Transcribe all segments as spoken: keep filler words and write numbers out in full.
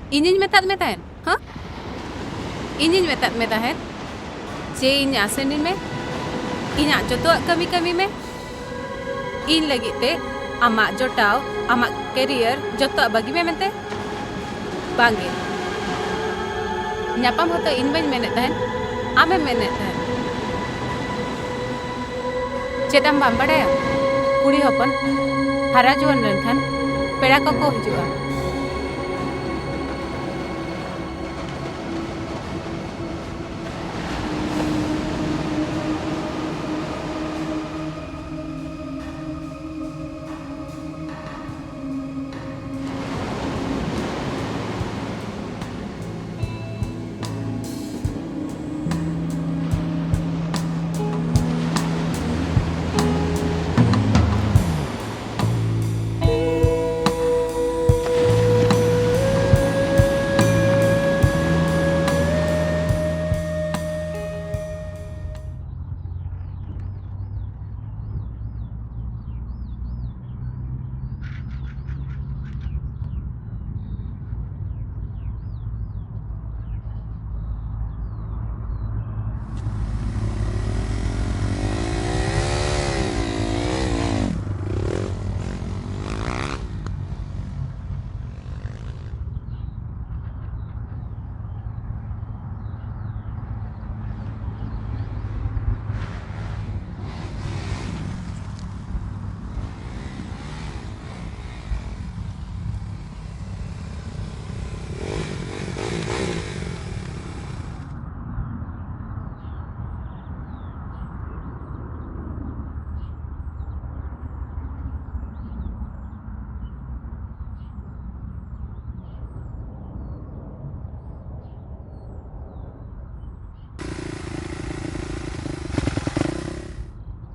ᱤᱧᱤᱧ ᱢᱮᱛᱟᱫ ᱢᱮ ᱛᱟᱦᱮᱸᱫ, ᱦᱮᱸ? ᱤᱧᱤᱧ ᱢᱮᱛᱟᱫ ᱢᱮ ᱛᱟᱦᱮᱸᱫ ᱡᱮ ᱤᱧ ᱟᱥᱮᱱᱤᱧ ᱢᱮ, ᱤᱧᱟᱜ ᱡᱚᱛᱚᱣᱟᱜ ᱠᱟᱹᱢᱤ ᱠᱟᱹᱢᱤ ᱢᱮ, ᱤᱧ ᱞᱟᱹᱜᱤᱫ ᱛᱮ ᱟᱢᱟᱜ ᱡᱚᱴᱟᱣ, ᱟᱢᱟᱜ career ᱡᱚᱛᱚᱣᱟᱜ ᱵᱟᱹᱜᱤ ᱢᱮ ᱢᱮᱱᱛᱮ? ᱵᱟᱝᱜᱮ, ᱧᱟᱯᱟᱢ ᱦᱚᱸᱛᱚ ᱤᱧ ᱵᱟᱹᱧ ᱢᱮᱱᱮᱫ ᱛᱟᱦᱮᱸᱫ, ᱟᱢᱮᱢ ᱢᱮᱱᱮᱫ ᱛᱟᱦᱮᱸᱫ᱾ ᱪᱮᱫ ᱟᱢ ᱵᱟᱢ ᱵᱟᱰᱟᱭᱟ? ᱠᱩᱲᱤ ᱦᱚᱯᱚᱱ ᱦᱟᱨᱟ ᱡᱩᱣᱟᱹᱱ ᱞᱮᱱᱠᱷᱟᱱ ᱯᱮᱲᱟ ᱠᱚᱠᱚ ᱦᱤᱡᱩᱜᱼᱟ᱾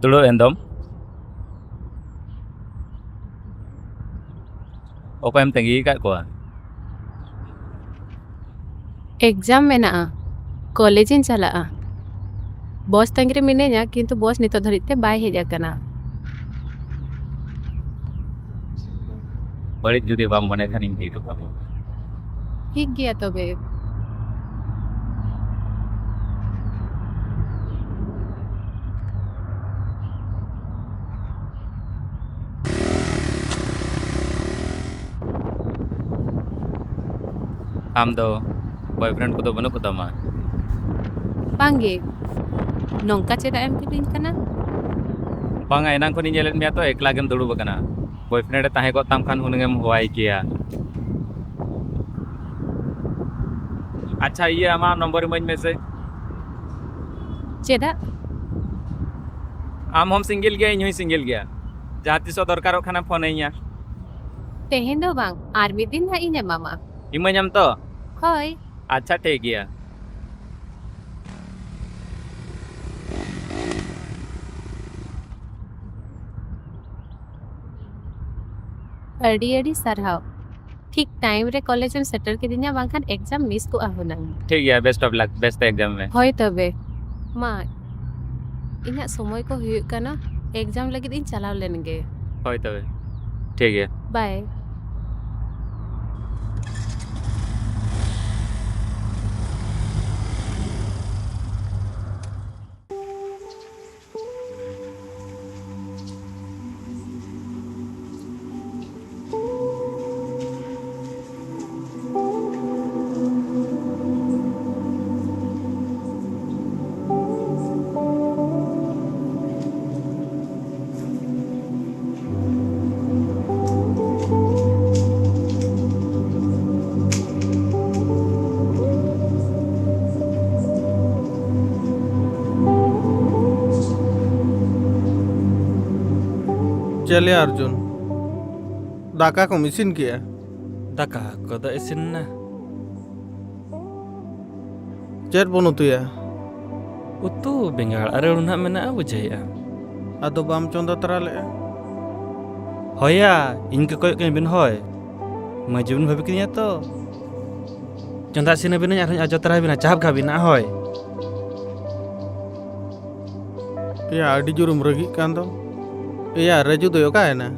ᱫᱩᱲᱩᱵ ᱮᱱ ᱫᱚᱢ᱾ ᱚᱠᱚᱭᱮᱢ ᱛᱟᱺᱜᱤ ᱟᱠᱟᱫ ᱠᱚᱣᱟ? ᱮᱠᱡᱟᱢ ᱢᱮᱱᱟᱜᱼᱟ, ᱠᱚᱞᱮᱡᱽ ᱤᱧ ᱪᱟᱞᱟᱜᱼᱟ᱾ ᱵᱚᱥ ᱛᱟᱺᱜᱤ ᱨᱮ ᱢᱤᱱᱟᱹᱧᱟ, ᱠᱤᱱᱛᱩ ᱵᱚᱥ ᱱᱤᱛᱚᱜ ᱫᱷᱟᱹᱨᱤᱡ ᱛᱮ ᱵᱟᱭ ᱦᱮᱡ ᱟᱠᱟᱱᱟ᱾ ᱵᱟᱹᱲᱤᱡ ᱡᱩᱫᱤ ᱵᱟᱢ ᱢᱚᱱᱮ ᱠᱷᱟᱱ ᱤᱧ ᱤᱫᱤ ᱦᱚᱴᱚ ᱠᱟᱢᱟ᱾ ᱴᱷᱤᱠ ᱜᱮᱭᱟ ᱛᱚᱵᱮ᱾ ᱟᱢ ᱫᱚ ᱵᱚᱭᱯᱷᱨᱮᱱᱰ ᱠᱚᱫᱚ ᱵᱟᱹᱱᱩᱜ ᱠᱚᱛᱟᱢᱟ? ᱵᱟᱝᱜᱮ᱾ ᱱᱚᱝᱠᱟ ᱪᱮᱫᱟᱜ ᱮᱢ ᱠᱩᱞᱤᱧ ᱠᱟᱱᱟ? ᱵᱟᱝᱟ, ᱮᱱᱟᱝ ᱠᱷᱚᱱᱤᱧ ᱧᱮᱞᱮᱫ ᱢᱮᱭᱟ ᱛᱚ, ᱮᱠᱞᱟ ᱜᱮᱢ ᱫᱩᱲᱩᱵ ᱟᱠᱟᱱᱟ᱾ ᱵᱚᱭᱯᱷᱨᱮᱱᱰ ᱮ ᱛᱟᱦᱮᱸ ᱠᱚᱜ ᱛᱟᱢ ᱠᱷᱟᱱ ᱦᱩᱱᱟᱹᱝ ᱮᱢ ᱦᱚᱦᱚᱣᱟᱭ ᱠᱮᱭᱟ᱾ ᱟᱪᱪᱷᱟ, ᱤᱭᱟᱹ, ᱟᱢᱟᱜ ᱱᱚᱢᱵᱚᱨ ᱤᱢᱟᱹᱧ ᱢᱮᱥᱮ᱾ ᱪᱮᱫᱟᱜ? ᱟᱢ ᱦᱚᱸᱢ ᱥᱤᱝᱜᱮᱞ ᱜᱮᱭᱟ, ᱤᱧ ᱦᱚᱸᱧ ᱥᱤᱝᱜᱮᱞ ᱜᱮᱭᱟ᱾ ᱡᱟᱦᱟᱸ ᱛᱤᱥᱚᱜ ᱫᱚᱨᱠᱟᱨᱚᱜ ᱠᱷᱟᱱᱮᱢ ᱯᱷᱳᱱ ᱟᱹᱧᱟ᱾ ᱛᱮᱦᱮᱧ ᱫᱚ ᱵᱟᱝ, ᱟᱨ ᱢᱤᱫ ᱫᱤᱱ ᱦᱟᱸᱜ ᱤᱧ ᱮᱢᱟᱢᱟ᱾ ᱤᱢᱟᱹᱧᱟᱢ ᱛᱚ? ᱦᱳᱭ᱾ ᱟᱪᱪᱷᱟ, ᱴᱷᱤᱠ ᱜᱮᱭᱟ᱾ ᱟᱹᱰᱤ ᱟᱹᱰᱤ ᱥᱟᱨᱦᱟᱣ᱾ ᱴᱷᱤᱠ ᱴᱟᱭᱤᱢ ᱨᱮ ᱠᱚᱞᱮᱡᱽ ᱮᱢ ᱥᱮᱴᱮᱨ ᱠᱤᱫᱤᱧᱟ, ᱵᱟᱝᱠᱷᱟᱱ ᱮᱠᱡᱟᱢ ᱢᱤᱥ ᱠᱚᱜᱼᱟ ᱦᱩᱱᱟᱹᱝ᱾ ᱴᱷᱤᱠ ᱜᱮᱭᱟ, best of luck, ᱵᱮᱥ ᱛᱮ ᱮᱠᱡᱟᱢ ᱢᱮ᱾ ᱦᱳᱭ ᱛᱚᱵᱮ᱾ ᱢᱟ, ᱤᱧᱟᱹᱜ ᱥᱚᱢᱚᱭ ᱠᱚ ᱦᱩᱭᱩᱜ ᱠᱟᱱᱟ, ᱮᱠᱡᱟᱢ ᱞᱟᱹᱜᱤᱫ ᱤᱧ ᱪᱟᱞᱟᱣ ᱞᱮᱱ ᱜᱮ᱾ ᱦᱳᱭ ᱛᱚᱵᱮ, ᱴᱷᱤᱠ ᱜᱮᱭᱟ᱾ ᱵᱟᱭ᱾ ᱪᱮᱞᱮ ᱟᱨᱡᱩᱱ, ᱫᱟᱠᱟ ᱠᱚᱢ ᱤᱥᱤᱱ ᱠᱮᱜᱼᱟ? ᱫᱟᱠᱟ ᱠᱚᱫᱚ ᱤᱥᱤᱱ ᱮᱱᱟ᱾ ᱪᱮᱫ ᱵᱚᱱ ᱩᱛᱩᱭᱟ? ᱩᱛᱩ ᱵᱮᱸᱜᱟᱲ ᱟᱨ ᱟᱹᱞᱩ ᱱᱟᱦᱟᱜ ᱢᱮᱱᱟᱜᱼᱟ, ᱵᱩᱡᱷᱟᱹᱣᱮᱫᱼᱟ᱾ ᱟᱫᱚ ᱵᱟᱢ ᱪᱚᱸᱫᱟ ᱛᱟᱨᱟ ᱞᱮᱜᱼᱟ? ᱦᱳᱭᱟ, ᱤᱧ ᱜᱮ ᱠᱚᱭᱚᱜ ᱠᱟᱹᱧ ᱵᱤᱱ, ᱦᱳᱭ᱾ ᱢᱟᱹᱡᱷᱤ ᱵᱤᱱ ᱵᱷᱟᱹᱵᱤ ᱠᱤᱫᱤᱧᱟ ᱛᱚ᱾ ᱪᱚᱸᱫᱟ ᱤᱥᱤᱱ ᱟᱹᱵᱤᱱᱟᱹᱧ, ᱟᱨᱦᱚᱸᱧ ᱟᱡᱚ ᱛᱟᱨᱟ ᱟᱹᱵᱤᱱᱟ, ᱪᱟᱯ ᱠᱟᱜ ᱵᱤᱱᱟ, ᱦᱳᱭ᱾ ᱮᱭᱟ, ᱟᱹᱰᱤ ᱡᱳᱨᱮᱢ ᱨᱟᱹᱜᱤᱜ ᱠᱟᱱ ᱫᱚ᱾ ᱮᱭᱟ, ᱨᱟᱹᱡᱩ ᱫᱚᱭ ᱚᱠᱟᱭᱮᱱᱟ?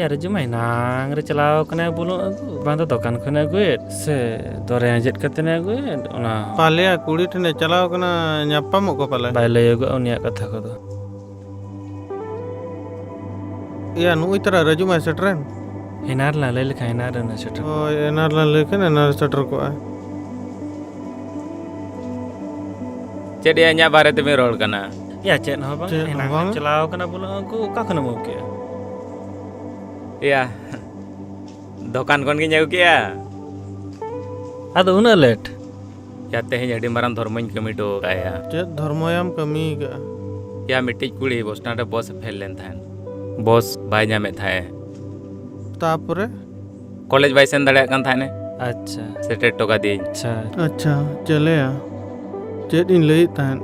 ᱭᱟ ᱨᱟᱡᱩ ᱢᱟ ᱮᱱᱟᱝ ᱨᱮ ᱪᱟᱞᱟᱣ ᱠᱟᱱᱟᱭ ᱵᱩᱞᱩᱝ ᱟᱹᱜᱩ, ᱵᱟᱝ ᱫᱚ ᱫᱚᱠᱟᱱ ᱠᱷᱚᱱᱮ ᱟᱹᱜᱩᱭᱮᱫ ᱥᱮ ᱫᱚᱨᱮ ᱟᱸᱡᱮᱫ ᱠᱟᱛᱮᱱᱮ ᱟᱹᱜᱩᱭᱮᱫ, ᱚᱱᱟ ᱯᱟᱞᱮᱭᱟ ᱠᱩᱲᱤ ᱴᱷᱮᱱᱮ ᱪᱟᱞᱟᱣ ᱠᱟᱱᱟ ᱧᱟᱯᱟᱢᱚᱜ ᱠᱚ ᱯᱟᱞᱮ᱾ ᱵᱟᱭ ᱞᱟᱹᱭᱟᱹᱜᱚᱜᱼᱟ ᱩᱱᱤᱭᱟᱜ ᱠᱟᱛᱷᱟ ᱠᱚᱫᱚ᱾ ᱭᱟ, ᱱᱩᱜᱼᱩᱭ ᱛᱟᱨᱟ ᱨᱟᱡᱩ ᱢᱟᱭ ᱥᱮᱴᱮᱨᱮᱱ᱾ ᱮᱱᱟᱱ ᱨᱮᱞᱟᱝ ᱞᱟᱹᱭ ᱞᱮᱠᱷᱟᱱ ᱮᱱᱟᱱ ᱨᱮ ᱩᱱᱤ ᱥᱮᱴᱮᱨ᱾ ᱦᱳᱭ, ᱮᱱᱟᱱ ᱨᱮᱞᱟᱝ ᱞᱟᱹᱭ ᱠᱷᱟᱱ ᱮᱱᱟᱱ ᱨᱮ ᱥᱮᱴᱮᱨ ᱠᱚᱜᱼᱟᱭ᱾ ᱪᱮᱫ ᱭᱟ, ᱤᱧᱟᱹᱜ ᱵᱟᱨᱮ ᱛᱮᱵᱤᱱ ᱨᱚᱲ ᱠᱟᱱᱟ? ᱭᱟ, ᱪᱮᱫ ᱦᱚᱸ ᱵᱟᱝ᱾ ᱪᱮᱫ ᱦᱚᱸ ᱮᱱᱟᱝ ᱵᱟᱝ᱾ ᱪᱟᱞᱟᱣ ᱠᱟᱱᱟ ᱵᱚᱞᱮ, ᱩᱱᱠᱩ ᱚᱠᱟ ᱠᱷᱚᱱᱮᱢ ᱟᱹᱜᱩ ᱠᱮᱜᱼᱟ? ᱭᱟ, ᱫᱚᱠᱟᱱ ᱠᱷᱚᱱ ᱜᱤᱧ ᱟᱹᱜᱩ ᱠᱮᱜᱼᱟ᱾ ᱟᱫᱚ ᱩᱱᱟᱹᱜ ᱞᱮᱴ? ᱭᱟ, ᱛᱮᱦᱮᱧ ᱟᱹᱰᱤ ᱢᱟᱨᱟᱝ ᱫᱷᱚᱨᱢᱚᱧ ᱠᱟᱹᱢᱤ ᱦᱚᱴᱚ ᱠᱟᱜᱼᱟ ᱭᱟ᱾ ᱪᱮᱫ ᱫᱷᱚᱨᱢᱚᱭᱟᱢ ᱠᱟᱹᱢᱤ ᱠᱟᱜᱼᱟ? ᱭᱟ, ᱢᱤᱫᱴᱤᱡ ᱠᱩᱲᱤ ᱵᱚᱥ ᱥᱴᱮᱱᱰ ᱨᱮ ᱵᱚᱥ ᱮ ᱯᱷᱮᱞ ᱞᱮᱱ ᱛᱟᱦᱮᱸᱫ᱾ ᱵᱚᱥ ᱵᱟᱭ ᱧᱟᱢᱮᱫ ᱛᱟᱦᱮᱸᱫ᱾ ᱛᱟᱯᱚᱨᱮ? ᱠᱚᱞᱮᱡᱽ ᱵᱟᱭ ᱥᱮᱱ ᱫᱟᱲᱮᱭᱟᱜ ᱠᱟᱱ ᱛᱟᱦᱮᱸᱫ᱾ ᱟᱪᱪᱷᱟ᱾ ᱥᱮᱴᱮᱨ ᱦᱚᱴᱚ ᱠᱟᱫᱤᱭᱟᱹᱧ᱾ ᱟᱪᱪᱷᱟ᱾ ᱟᱪᱪᱷᱟ, ᱪᱮᱞᱮᱭᱟ, ᱪᱮᱫ ᱤᱧ ᱞᱟᱹᱭᱮᱫ ᱛᱟᱦᱮᱸᱫ,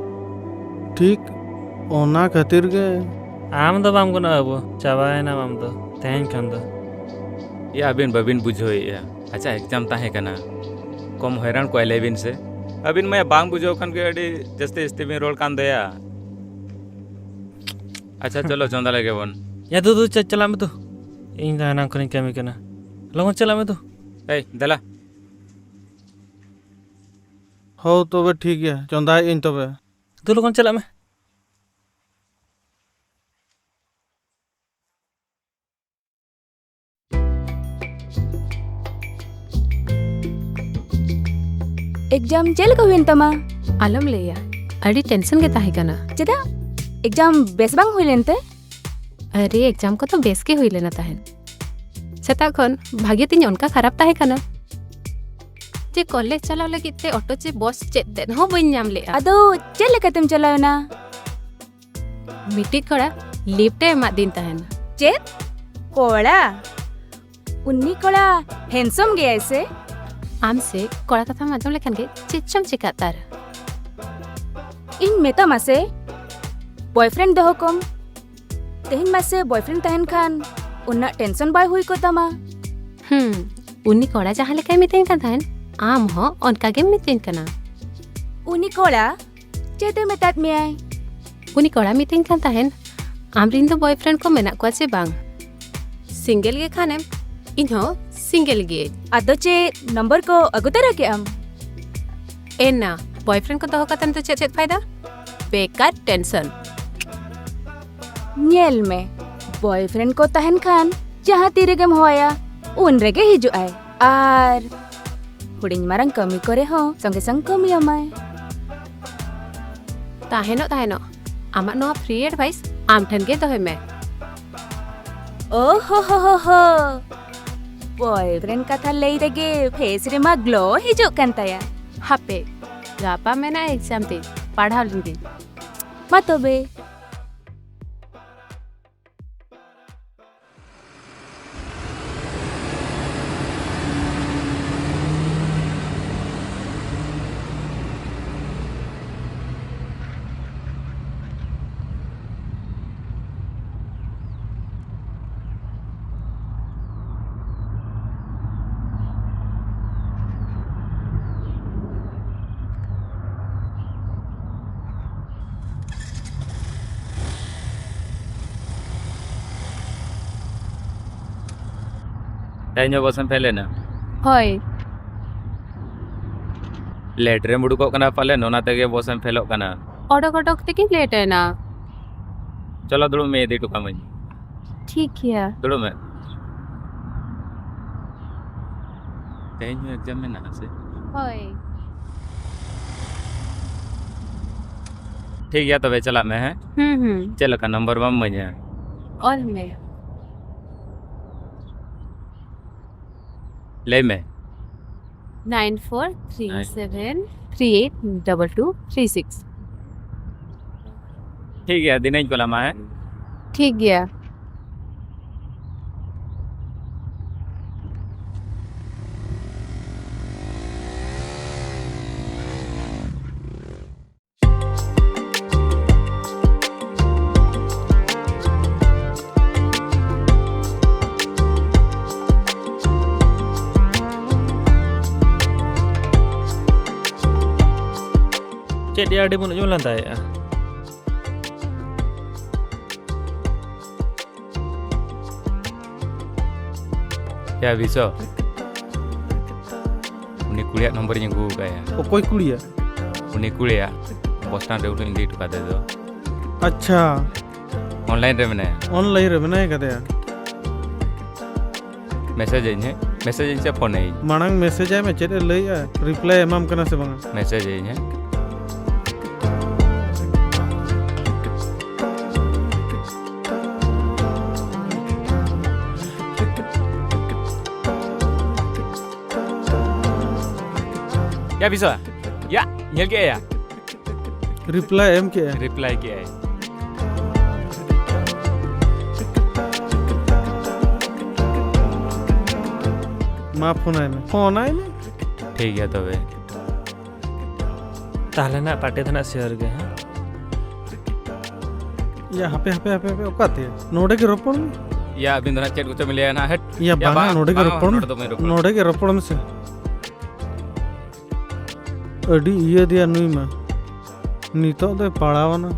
ᱴᱷᱤᱠ ᱚᱱᱟ ᱠᱷᱟᱹᱛᱤᱨ ᱜᱮ᱾ ᱟᱢ ᱫᱚ ᱵᱟᱢ ᱜᱟᱱᱚᱜᱼᱟ ᱵᱟᱹᱵᱩ, ᱪᱟᱵᱟᱭᱮᱱᱟᱢ ᱟᱢ ᱫᱚ ᱛᱮᱦᱮᱧ ᱠᱷᱚᱱ ᱫᱚ᱾ ᱭᱟ, ᱟᱹᱵᱤᱱ ᱵᱟᱹᱵᱤᱱ ᱵᱩᱡᱷᱟᱹᱣᱮᱫᱼᱟ᱾ ᱟᱪᱪᱷᱟ, ᱮᱠᱡᱟᱢ ᱛᱟᱦᱮᱸ ᱠᱟᱱᱟ, ᱠᱚᱢ ᱦᱚᱭᱨᱟᱱ ᱠᱚᱣᱟᱭ ᱞᱟᱹᱭ ᱵᱤᱱ ᱥᱮ᱾ ᱟᱹᱵᱤᱱ ᱢᱟ ᱵᱟᱝ ᱵᱩᱡᱷᱟᱹᱣ ᱠᱷᱟᱱ ᱜᱮ ᱟᱹᱰᱤ ᱡᱟᱹᱥᱛᱤ ᱡᱟᱹᱥᱛᱤ ᱵᱤᱱ ᱨᱚᱲ ᱠᱟᱱ ᱫᱚᱭᱟ᱾ ᱟᱪᱪᱷᱟ, ᱪᱚᱞᱚ ᱪᱚᱸᱫᱟ ᱞᱮᱜᱮ ᱵᱚᱱ᱾ ᱭᱟ ᱫᱩ, ᱫᱩ, ᱪᱟ-, ᱪᱟᱞᱟᱜ ᱢᱮ ᱫᱩ᱾ ᱤᱧ ᱫᱚ ᱦᱟᱱᱟᱝ ᱠᱷᱚᱱᱤᱧ ᱠᱟᱹᱢᱤ ᱠᱟᱱᱟ᱾ ᱞᱚᱜᱚᱱ ᱪᱟᱞᱟᱜ ᱢᱮ ᱫᱩ᱾ ᱮᱭ, ᱫᱮᱞᱟ᱾ ᱦᱳ, ᱛᱚᱵᱮ ᱴᱷᱤᱠ ᱜᱮᱭᱟ, ᱪᱚᱸᱫᱟᱭᱮᱫ ᱟᱹᱧ ᱛᱚᱵᱮ᱾ ᱫᱩ, ᱞᱚᱜᱚᱱ ᱪᱟᱞᱟᱜ ᱢᱮ᱾ ᱮᱠᱡᱟᱢ ᱪᱮᱫ ᱞᱮᱠᱟ ᱦᱩᱭᱮᱱ ᱛᱟᱢᱟ? ᱟᱞᱚᱢ ᱞᱟᱹᱭᱟ, ᱟᱹᱰᱤ ᱴᱮᱱᱥᱚᱱ ᱜᱮ ᱛᱟᱦᱮᱸ ᱠᱟᱱᱟ᱾ ᱪᱮᱫᱟᱜ? ᱮᱠᱡᱟᱢ ᱵᱮᱥ ᱵᱟᱝ ᱦᱩᱭ ᱞᱮᱱᱛᱮ? ᱟᱨᱮ, ᱮᱠᱡᱟᱢ ᱠᱚᱫᱚ ᱵᱮᱥ ᱜᱮ ᱦᱩᱭ ᱞᱮᱱᱟ ᱛᱟᱦᱮᱸᱫ᱾ ᱥᱮᱛᱟᱜ ᱠᱷᱚᱱ ᱵᱷᱟᱜᱮ ᱛᱤᱧ ᱚᱱᱠᱟ ᱠᱷᱟᱨᱟᱯ ᱛᱟᱦᱮᱸ ᱠᱟᱱᱟ ᱡᱮ ᱠᱚᱞᱮᱡᱽ ᱪᱟᱞᱟᱣ ᱞᱟᱹᱜᱤᱫ ᱛᱮ ᱚᱴᱳ ᱪᱮ ᱵᱚᱥ ᱪᱮᱫ ᱛᱮᱫ ᱦᱚᱸ ᱵᱟᱹᱧ ᱧᱟᱢ ᱞᱮᱜᱼᱟ᱾ ᱟᱫᱚ ᱪᱮᱫ ᱞᱮᱠᱟᱛᱮᱢ ᱪᱟᱞᱟᱣᱮᱱᱟ? ᱢᱤᱫᱴᱤᱡ ᱠᱚᱲᱟ ᱞᱤᱯᱷᱴ ᱮ ᱮᱢᱟᱫᱤᱧ ᱛᱟᱦᱮᱱ᱾ ᱪᱮᱫ? ᱠᱚᱲᱟ? ᱩᱱᱤ ᱠᱚᱲᱟ ᱦᱮᱱᱰᱥᱚᱢ ᱜᱮᱭᱟᱭ ᱥᱮ? ᱟᱢ ᱥᱮ ᱠᱚᱲᱟ ᱠᱟᱛᱷᱟᱢ ᱟᱸᱡᱚᱢ ᱞᱮᱠᱷᱟᱱ ᱜᱮ ᱪᱮᱫ ᱪᱚᱢ ᱪᱮᱠᱟᱜ ᱛᱟᱨ᱾ ᱤᱧ ᱢᱮᱛᱟᱢᱟ ᱥᱮ, ᱵᱚᱭᱯᱷᱨᱮᱱᱰ ᱫᱚᱦᱚ ᱠᱚᱢ᱾ ᱛᱮᱦᱮᱧ ᱢᱟᱥᱮ ᱵᱚᱭᱯᱷᱨᱮᱱᱰ ᱛᱟᱦᱮᱱ ᱠᱷᱟᱱ ᱩᱱᱟᱹᱜ ᱴᱮᱱᱥᱚᱱ ᱵᱟᱭ ᱦᱩᱭ ᱠᱚᱜ ᱛᱟᱢᱟ᱾ ᱦᱩᱸ, ᱩᱱᱤ ᱠᱚᱲᱟ ᱡᱟᱦᱟᱸ ᱞᱮᱠᱟᱭ ᱢᱤᱛᱟᱹᱧ ᱠᱟᱱ ᱛᱟᱦᱮᱱ, ᱟᱢ ᱦᱚᱸ ᱚᱱᱠᱟ ᱜᱮᱢ ᱢᱤᱛᱟᱹᱧ ᱠᱟᱱᱟ᱾ ᱩᱱᱤ ᱠᱚᱲᱟ ᱪᱮᱫ ᱮ ᱢᱮᱛᱟᱫ ᱢᱮᱭᱟᱭ? ᱩᱱᱤ ᱠᱚᱲᱟ ᱢᱤᱛᱟᱹᱧ ᱠᱟᱱ ᱛᱟᱦᱮᱱ, "ᱟᱢ ᱨᱤᱱ ᱫᱚ ᱵᱚᱭᱯᱷᱨᱮᱱᱰ ᱠᱚ ᱢᱮᱱᱟᱜ ᱠᱚᱣᱟ ᱪᱮ ᱵᱟᱝ?" ᱥᱤᱝᱜᱮᱞ ᱜᱮ ᱠᱷᱟᱱᱮᱢ, ᱤᱧ ᱦᱚᱸ ᱥᱤᱝᱜᱮᱞ ᱜᱤᱭᱟᱹᱧ᱾ ᱟᱫᱚ ᱪᱮᱫ ᱱᱚᱢᱵᱚᱨ ᱠᱚ ᱟᱹᱜᱩ ᱛᱚᱨᱟ ᱠᱮᱜ ᱟᱢ? ᱮᱱᱟ, ᱵᱚᱭᱯᱷᱨᱮᱱᱰ ᱠᱚ ᱫᱚᱦᱚ ᱠᱟᱛᱮᱢ ᱫᱚ ᱪᱮᱫ, ᱪᱮᱫ ᱯᱷᱟᱭᱫᱟ? ᱵᱮᱠᱟᱨ ᱴᱮᱱᱥᱚᱱ᱾ ᱧᱮᱞ ᱢᱮ, ᱵᱚᱭᱯᱷᱨᱮᱱᱰ ᱠᱚ ᱛᱟᱦᱮᱱ ᱠᱷᱟᱱ ᱡᱟᱦᱟᱸ ᱛᱤ ᱨᱮᱜᱮᱢ ᱦᱚᱦᱚᱭᱟ, ᱩᱱ ᱨᱮᱜᱮ ᱦᱤᱡᱩᱜ ᱟᱭ᱾ ᱟᱨ ᱦᱩᱰᱤᱧ ᱢᱟᱨᱟᱝ ᱠᱟᱹᱢᱤ ᱠᱚᱨᱮ ᱦᱚᱸ ᱥᱚᱸᱜᱮ ᱥᱚᱝ ᱠᱟᱹᱢᱤ ᱟᱢᱟᱭ᱾ ᱛᱟᱦᱮᱱᱚᱜ, ᱛᱟᱦᱮᱱᱚᱜ, ᱟᱢᱟᱜ ᱱᱚᱣᱟ ᱯᱷᱨᱤ ᱮᱰᱵᱷᱟᱭᱤᱥ ᱟᱢ ᱴᱷᱮᱱ ᱜᱮ ᱫᱚᱦᱚᱭ ᱢᱮ᱾ ᱳ ᱦᱳ ᱦᱳ ᱦᱳ ᱦᱳ, ᱵᱚᱭᱯᱷᱨᱮᱱᱰ ᱠᱟᱛᱷᱟ ᱞᱟᱹᱭ ᱨᱮᱜᱮ ᱯᱷᱮᱥ ᱨᱮᱢᱟ ᱜᱞᱳ ᱦᱤᱡᱩᱜ ᱠᱟᱱ ᱛᱟᱭᱟ᱾ ᱦᱟᱯᱮ, ᱜᱟᱯᱟ ᱢᱮᱱᱟᱜᱼᱟ ᱮᱠᱡᱟᱢ ᱛᱤᱧ, ᱯᱟᱲᱦᱟᱣ ᱞᱮᱱ ᱜᱤᱧ᱾ ᱢᱟ ᱛᱚᱵᱮ᱾ ᱛᱮᱦᱮᱧ ᱦᱚᱸ ᱵᱚᱥᱮᱢ ᱯᱷᱮᱞ ᱮᱱᱟ? ᱦᱳᱭ᱾ ᱞᱮᱴ ᱨᱮᱢ ᱩᱰᱩᱠᱚᱜ ᱠᱟᱱᱟ ᱯᱟᱞᱮᱱ, ᱚᱱᱟ ᱛᱮᱜᱮ ᱵᱚᱥᱮᱢ ᱯᱷᱮᱞᱚᱜ ᱠᱟᱱᱟ᱾ ᱚᱰᱚᱠ ᱚᱰᱚᱠ ᱛᱮᱜᱮᱧ ᱞᱮᱴ ᱮᱱᱟ᱾ ᱪᱚᱞᱚ ᱫᱩᱲᱩᱵ ᱢᱮ, ᱤᱫᱤ ᱦᱚᱴᱚ ᱠᱟᱢᱟᱹᱧ᱾ ᱴᱷᱤᱠ ᱜᱮᱭᱟ᱾ ᱫᱩᱲᱩᱵ ᱢᱮ᱾ ᱛᱮᱦᱮᱧ ᱦᱚᱸ ᱮᱠᱡᱟᱢ ᱢᱮᱱᱟᱜᱼᱟ ᱥᱮ? ᱦᱳᱭ᱾ ᱴᱷᱤᱠ ᱜᱮᱭᱟ, ᱛᱚᱵᱮ ᱪᱟᱞᱟᱜ ᱢᱮ, ᱦᱮᱸ? ᱦᱩᱸ, ᱦᱩᱸ᱾ ᱪᱮᱫ ᱞᱮᱠᱟ ᱱᱟᱢᱵᱟᱨ ᱵᱟᱢ ᱤᱢᱟᱹᱧᱟ? ᱚᱞ ᱢᱮ᱾ ᱞᱟᱹᱭ ᱢᱮ᱾ Nine four three seven three eight double two three six. ᱴᱷᱤᱠ ᱜᱮᱭᱟ, ᱫᱷᱤᱱᱟᱹᱧ ᱠᱚᱞ ᱟᱢᱟ, ᱦᱮᱸ? ᱴᱷᱤᱠ ᱜᱮᱭᱟ᱾ ᱪᱮᱫ ᱭᱟ, ᱟᱹᱰᱤ ᱵᱚᱱ ᱚᱡᱚᱜ ᱞᱟᱸᱫᱟᱭᱮᱜᱼᱟ? ᱭᱟ ᱵᱤᱥᱚ, ᱩᱱᱤ ᱠᱩᱲᱤᱭᱟᱜ ᱱᱚᱢᱵᱚᱨᱤᱧ ᱟᱹᱜᱩ ᱟᱠᱟᱫᱼᱟ᱾ ᱚᱠᱚᱭ ᱠᱩᱲᱤᱭᱟᱜ? ᱩᱱᱤ ᱠᱩᱲᱤᱭᱟᱜ, ᱵᱚᱥ ᱥᱴᱮᱱᱰ ᱨᱮ ᱩᱱᱤᱧ ᱤᱫᱤ ᱦᱚᱴᱚ ᱠᱟᱫᱮ ᱫᱚ᱾ ᱟᱪᱪᱷᱟ᱾ ᱚᱱᱞᱟᱭᱤᱱ ᱨᱮ ᱢᱮᱱᱟᱭᱟ᱾ ᱚᱱᱞᱟᱭᱤᱱ ᱨᱮ ᱢᱮᱱᱟᱭ ᱠᱟᱫᱮᱭᱟ? ᱢᱮᱥᱮᱡᱽ ᱟᱹᱧ ᱦᱮᱸ, ᱢᱮᱥᱮᱡᱽ ᱟᱹᱧ ᱥᱮ ᱯᱷᱳᱱ ᱟᱹᱧ? ᱢᱟᱲᱟᱝ ᱢᱮᱥᱮᱡᱽ ᱟᱭ ᱢᱮ, ᱪᱮᱫ ᱮ ᱞᱟᱹᱭᱮᱜᱼᱟ, ᱨᱤᱯᱞᱟᱭ ᱮᱢᱟᱢ ᱠᱟᱱᱟ ᱥᱮ ᱵᱟᱝᱟ? ᱢᱮᱥᱮᱡᱽ ᱟᱹᱧ ᱦᱮᱸ᱾ ᱭᱟ ᱵᱤᱥᱣᱟ, ᱭᱟ, ᱧᱮᱞ ᱠᱮᱜᱼᱟ ᱭᱟ? ᱨᱤᱯᱞᱟᱭ ᱮᱢ ᱠᱮᱜᱼᱟ᱾ ᱨᱤᱯᱞᱟᱭ ᱠᱮᱜᱼᱟᱭ᱾ ᱢᱟ ᱯᱷᱳᱱ ᱟᱭ ᱢᱮ, ᱯᱷᱳᱱ ᱟᱭ ᱢᱮ᱾ ᱴᱷᱤᱠ ᱜᱮᱭᱟ ᱛᱚᱵᱮ᱾ ᱛᱟᱦᱞᱮ ᱱᱟᱜ ᱯᱟᱨᱴᱤ ᱫᱚ ᱱᱟᱜ ᱥᱤᱭᱳᱨ ᱜᱮ, ᱦᱮᱸ? ᱭᱟ, ᱦᱟᱯᱮ, ᱦᱟᱯᱮ, ᱦᱟᱯᱮ, ᱦᱟᱯᱮ, ᱚᱠᱟᱛᱮ? ᱱᱚᱰᱮ ᱜᱮ ᱨᱚᱯᱚᱲ ᱢᱮ᱾ ᱭᱟ, ᱟᱹᱵᱤᱱ ᱫᱚ ᱱᱟᱜ ᱪᱮᱫ ᱠᱚᱪᱚ ᱵᱤᱱ ᱞᱟᱹᱭᱟ ᱱᱟᱜ, ᱦᱮᱴ᱾ ᱭᱟ, ᱭᱟ, ᱵᱟᱝᱟ, ᱵᱟᱝᱟ, ᱱᱚᱰᱮ ᱜᱮ ᱵᱟᱝᱟ, ᱨᱚᱯᱚᱲ ᱢᱮ᱾ ᱱᱚᱰᱮ ᱫᱚ ᱵᱟᱹᱧ ᱨᱚᱯᱚᱲᱟ᱾ ᱱᱚᱰᱮ ᱜᱮ ᱨᱚᱯᱚᱲ ᱢᱮᱥᱮ᱾ ᱟᱹᱰᱤ ᱤᱭᱟᱹ ᱫᱮᱭᱟ ᱱᱩᱭ ᱢᱟ᱾ ᱱᱤᱛᱚᱜ ᱫᱚᱭ ᱯᱟᱲᱟᱣ ᱮᱱᱟ᱾